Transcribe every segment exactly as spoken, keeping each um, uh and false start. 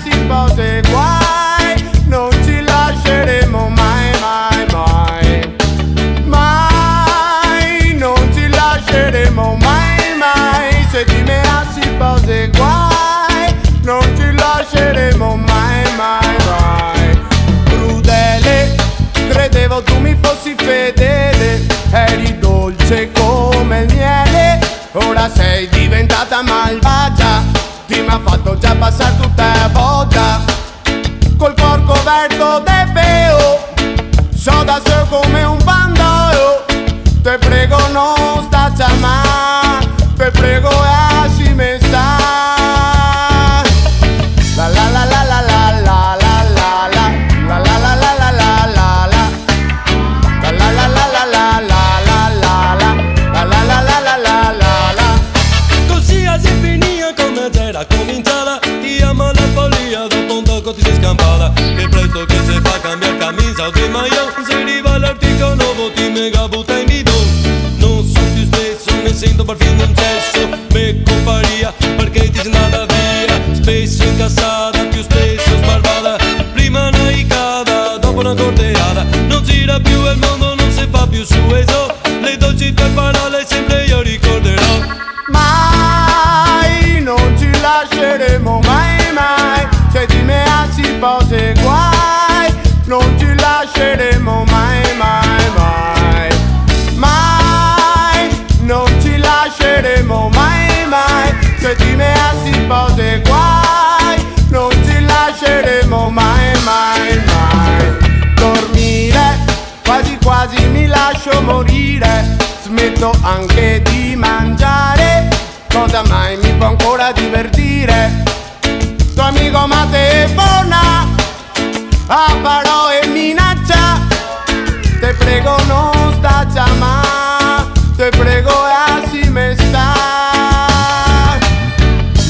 Si pose guai, non ci lasceremo mai, mai, mai. Mai, non ci lasceremo mai, mai. Se ti me lassi pose guai, non ci lasceremo mai, mai, mai. Crudele, credevo tu mi fossi fedele, eri dolce come il miele, ora sei diventata malvagia. Ti m'ha fatto già passar tutta la voggia, col cor coperto de peo, so da sol come un pandolo. Te prego non sta ciamar, te prego lascime sta. La la la la la la la la la la la la la la la la la. La la la la la la la la la la la la la la la la la. Così la si finìa come s'era cominciada. Chiama la polia, dopo un toco ti si scampada. Che presto che se fa cambiar camisa o de maillot. Se riva l'articolo novo ti me ga butta in bidon. Non so più stesso, mi sento perfino un cesso. Me comparia perché ti sei andata via. Spesso incazzata, più spesso sbarbata. Prima una icada, dopo una corteggiata. Non gira più il mondo, non si fa più su e so. Le dolci tue parole sempre io ricorderò. Mai, non ci lasceremo mai, mai. Se ti me lassi pose guai, non ci lasceremo mai, mai, mai. Mai, non ci lasceremo mai, mai. Se ti me lassi pose guai, non ci lasceremo mai, mai, mai. Dormire, quasi quasi mi lascio morire. Smetto anche di mangiare, cosa mai mi può ancora divertire? Tuo amico ma telefona, a parole minaccia. Te prego non sta ciamà, te prego lascime sta.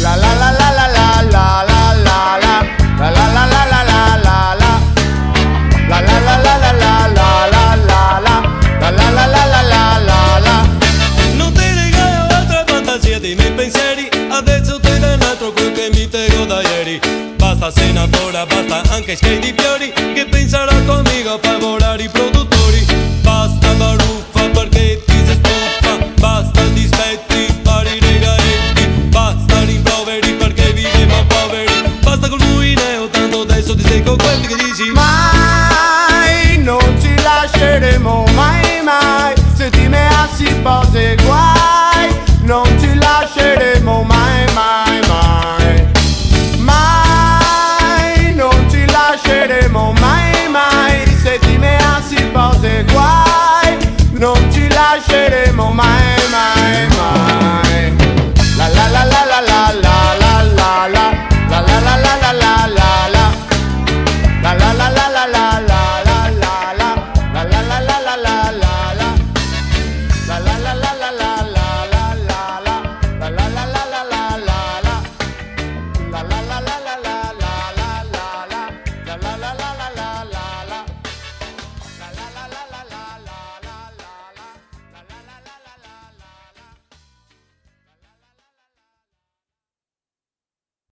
La la la la la la la la la la. La la la la la la la la. La la la la la la la la la la. La la la la la la la la. Non te regaio altra fantasia dei miei pensieri. Adesso te dà un altro quel che mi tego da ieri. Basta senatore, basta anche schei di fiori. Che penserà tuo amico a favorare i produttori? Basta baruffa perché ti